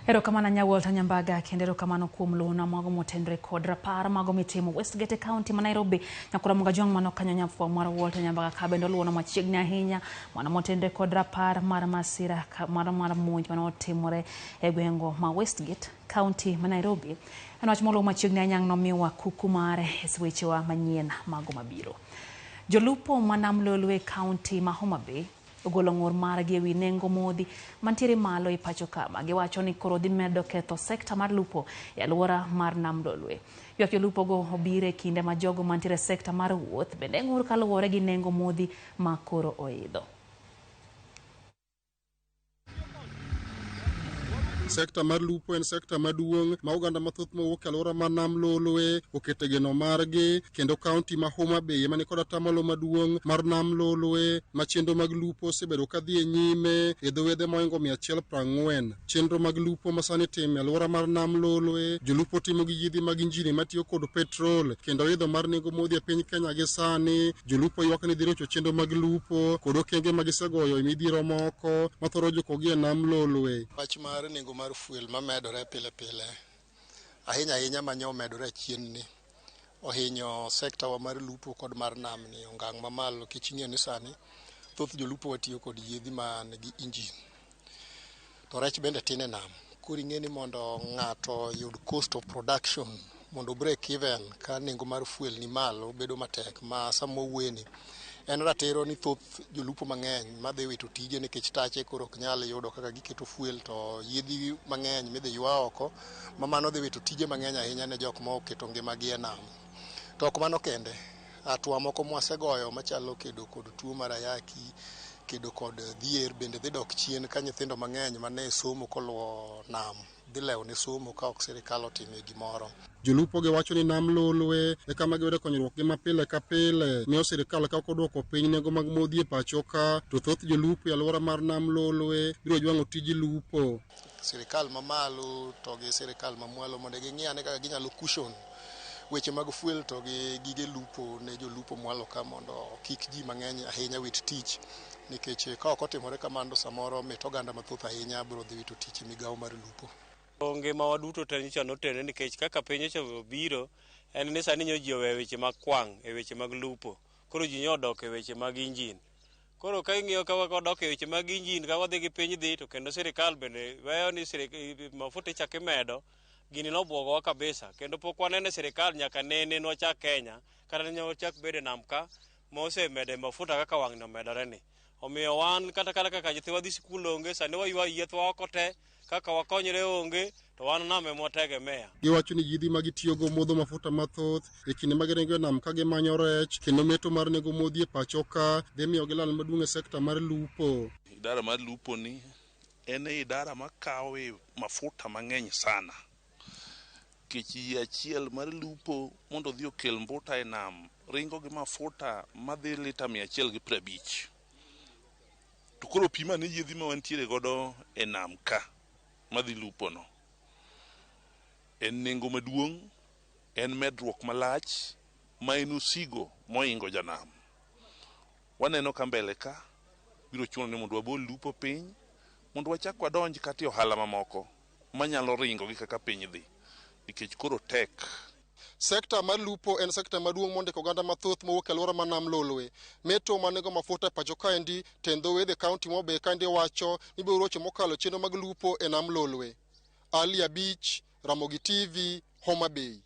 Erokamano nya Walter Nyambaga kendo erokamano kuom luwona mago motenore kod rapar mago mitimo Westgate e kaunti ma Nairobi. Nyakora Mugajwang' mano kanyo nyafwambo mar Walter Nyambaga ka bende oluwona machiegni ahinya mano motenore kod rapar mar masira mar monj mane otimore e gwengo ma Westgate kaunti ma Nairobi. En wach moluwo machiegni ahinya ang' nomiwa kuku mare e wechewa manyien mago mabiro. Jolupo ma Nam Lolwe e kaunti ma Homa Bay ogolo ng'ur margi ewi nengo modhi mantiere malo e pacho ka ma giwacho ni koro dhi medo ketho sekta mar lupo e alwora mar Nam Lolwe. Ywak jolupo go obiro e kinde ma jogo mantiere e sekta mar wuoth bende ng'ur kaluwore gi nengo modhi ma koro oidho. Sekta mar lupo en sekta maduong' ma oganda mathoth mowuok e alwora mar Nam Lolwe okete geno margi kendo kaunti ma Homa Bay ema nikod atamalo maduong' mar Nam Lolwe ma chenro mag lupo osebedo ka dhi e nyime e dho wedhe mohingo 140. Chenro mag lupo ma sani itimo e alwora mar Nam Lolwe, jolupo timo gi yiedhi mag injini matiyo kod petrol kendo idho mar nengo modhi e piny Kenya gi sani. Jolupo ywak ni dhi rocho chenro mag lupo kod okenge ma gisegoyo e midhiero moko ma thoro jukogi e Nam Lolwe. Wach mar nengo mar fuel mamedore pile pile ahinya ahinya manyo omedore achien ni ohinyo sekta wa mar lupo kod mar nam ni ongang' mamalo nikech ing'eyo ni sani thoth jolupo watiyo kod yiedhi man gi injin to rech bende tin e nam. Koro ing'e ni mondo ng'ato oyud cost of production mondo break even ka nengo mar fuel ni malo bedo matek ma sama wawuoye ni en ratiro ni thoth jolupo mang'eny madhi wito tije nikech tache koro ok nyal yudo kaka giketo fuel to yiedhi mang'eny midhi ywa oko ma mano dhi wito tije mang'eny ahinya ne jok ma oketo ngimagi e nam. To ok mano kende, hatua moko mwasegoyo machalo kedo kod tuo mar ayaki, kedo kod dhier bende dhi dok chien ka nyithindo mang'eny mane somo koluwo nam dhi lewo ne somo ka ok sirikal otime gimoro. Jolupo gi wacho ni Nam Lolwe e kama giyude konyruok gi mapile ka pile miyo sirikal ka ok odwoko piny nengo mag modhi e pacho ka to thoth jolupo e alwora mar Nam Lolwe biro jwang'o tij lupo. Sirikal mamalo to gi sirikal mamwalo mondo ging'i ane kaka ginyalo cushion weche mag fuel to gi gige lupo ne jolupo mwalo ka mondo kik ji mang'eny ahinya wit tich nikech ka ok otimore kamano samoro mit oganda mathoth ahinya biro dhi wito tich e migawo mar lupo. Ngimawa duto te nyocha notenore nikech kaka piny nyocha obiro en ni sani nyo ji oweyo weche mag kwang' e weche mag lupo. Koro ji nyo odok e weche mag injin. Koro ka ing'iyo ka wadok e weche mag injin ka wadhi gi piny dhi to kendo sirikal bende weyo ni mafuta ichako imedo gini nobwogowa kabisa kendo pok wanene sirikal nyaka nene nwachak Kenya kata ne wachak bedo e nam ka mosemede mafuta kaka wang'ni omedore ni. Omiyo wan kata kaka nyithiwa dhi sikul onge sani waywa yiethwa oko te kaka wakonyre onge to wan nam ema wategemea. Giwacho ni yiedhi ma gitiyogo modho mafuta mathoth e kinde ma giringo e nam ka gimanyo rech kendo meto mar nengo modhi e pacho ka dhi miyo gilal maduong' e sekta mar lupo. Idara mar lupo ni en e idara makawe mafuta mang'eny sana. Nikech yie achiel mar lupo mondo odhi okel mbuta e nam ringo gi mafuta madhi lita 150. To koro pim ane yiedhi ma wantiere godo e nam ka madhi lupo no. En nengo maduong', en medruok malach ma en osigo mohingo janam. Waneno ka mbele ka biro chuno ni mondo wabol lupo piny mondo wachak wadonj kata e ohala mamoko manyalo ringo gi kaka piny dhi nikech koro tek. Sekta mar lupo en sekta maduong' mondiko oganda mathoth mowuok e alwora mar Nam Lolwe. Meto mar nengo mafuta e pacho kaendi, tend dho wedhe kaunti ma Homa Bay kaendi wacho ni biro rocho mokalo chenro mag lupo e Nam Lolwe. Ali Abich, Ramogi TV, Homa Bay.